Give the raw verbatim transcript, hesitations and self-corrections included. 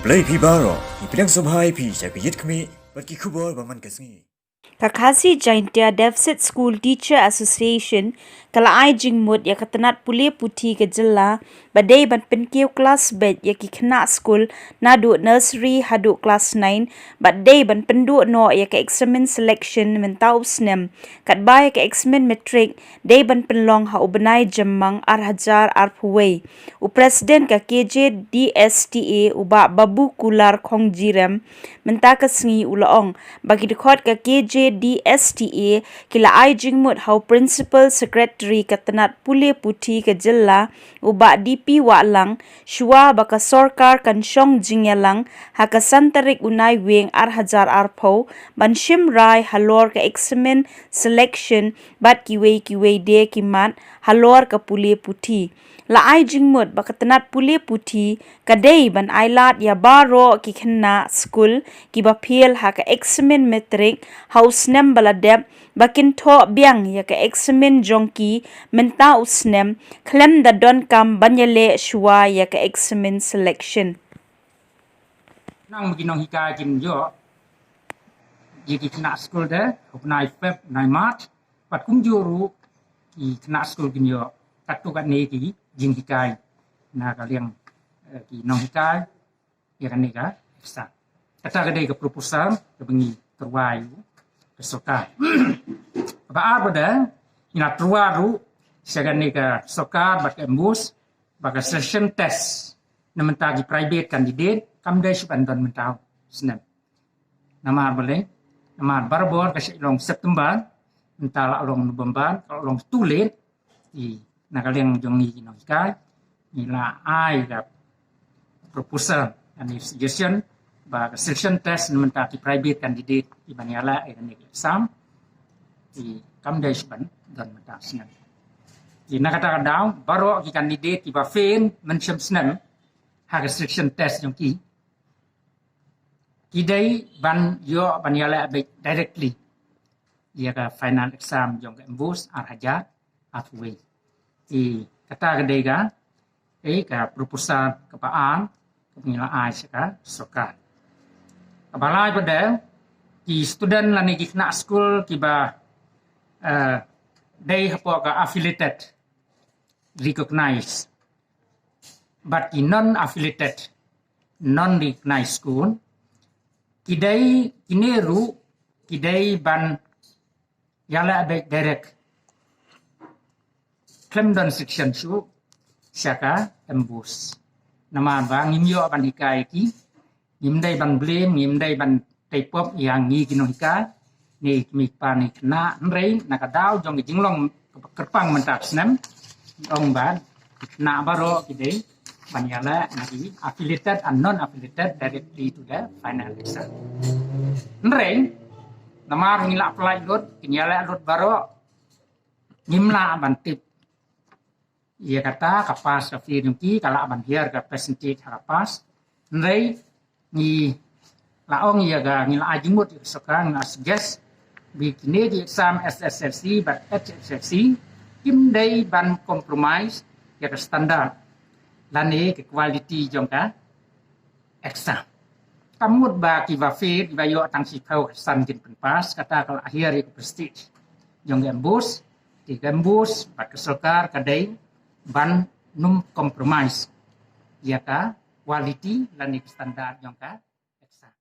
Blei phi baroh, ngi pdiang sngewbha ïa phi sha ka Ïit Khmih bad ki khubor ba man ka sngi. Ka Khasi Jaintia Deficit School Teacher Association ka la ai jingmut ïa ka tnat pule puthi ka jylla ba dei ban pynkiew klas beit ïa ki khynnah skul naduh nursery haduh klas nine, ba dei ban pynduh noh ïa ka eksamin selection mynta u snem, katba ïa ka eksamin matric dei ban pynlong ha u bnai Jymmang ar hajar arphew wei. U President ka K J D S T A, u Bah Babu Kular Khongjirem, mynta ka sngi u la ong ba ki dkhot ka K J D S T A ki la ai jingmut ha u Principal Secretary ka tnat pule puthi ka jylla, u Bah D P Wahlang, shuwa ba ka sorkar kan shong jingïalang ha ka san tarik u Naiwieng ar hajar arphew ban shim rai halor ka eksamin selection bad kiwei kiwei de ki mat halor ka pule puthi. La ai jingmut ba ka tnat pule puthi ka dei ban ai lad ïa baroh ki khynnah skul kiba fail ha ka eksamin matric ha u snem ba la dep, ba kin thoh biang ïa ka eksamin jong ki mynta u snem, khlem da donkam ban ïaleh shuwa ïa ka eksamin selection. Nang ma ki nonghikai kin ïoh ïa ki khynnah skul de ha u bnai Feb, bnai March, bad kumjuh ruh ki khynnah skul kin ïoh katto katne ki jinghikai na ka liang, eh, ki nonghikai ïa kane ka exam. Kata ka dei ka proposal kaba ngi tyrwa ïa u ka sorkar. Kaba ar ba dei, ngi la tyrwa ruh sha kane ka sorkar bad ka MBOSE ba ka selection test na mynta ki private candidate kam dei shuh ban don mynta u snem. Namar balei? Namar barabor ka shah long September, mynta la long November, ka long too late. Te na ka liang jong ngi ki nonghikai, ngi la ai ka proposal lane suggestion ba ka selection test na mynta ki private candidate kiban ïaleh ïa kane ka exam, te kam dei shuh ban don mynta u snem. Te na kata ka daw baroh ki candidate kiba fail mynshem snem ha ka selection test jong ki, ki dei ban ïoh ban ïaleh beit directly ïa ka final exam jong ka MBOSE ar hajar arphew wei. Te kata ka dei ka, eh, ka proposal kaba ar kaba ngi la ai sha ka sorkar. Kaba lai pat de, ki student lane ki khynnah skul kiba, eh, dei hapoh ka affiliated, recognized bad ki non affiliated, non recognized school, ki dei, kine ruh ki dei ban ïaleh beit direct, khlem don selection shuh sha ka MBOSE. Namar ba ngim ïoh ban hikai ïa ki, ngim dei ban blame, ngim dei ban tei pop ïa ngi ki nonghikai ne ki kmie ki kpa ne ki khynnah, hynrei na ka daw jong ka jinglong kyrpang mynta u snem, ong ba ki khynnah baroh ki dei ban ïaleh na ki affiliated and non affiliated directly to the final exam. Hynrei namar ngi la apply lut, kin ïaleh lut baroh, ngim lah ban tip ïa kata ka pass ka fail jong ki, ka lah ban hiar ka percentage ha ka pass. Hynrei ngi la ong ïa ka, ngi la ai jingmut ïa ka sorkar, ngi la suggest ba kine ki exam SSLC bad HSLC kim dei ban compromise ïa ka standard lane ka quality jong ka exam. Ka mut ba kiba fail, kiba ïoh tang shiphew san kin pynpass, kata ka la hiar ïa ka prestige jong ka MBOSE. Te ka MBOSE bad ka sorkar ka dei ban nym compromise ïa ka quality lane ka standard jong ka exam.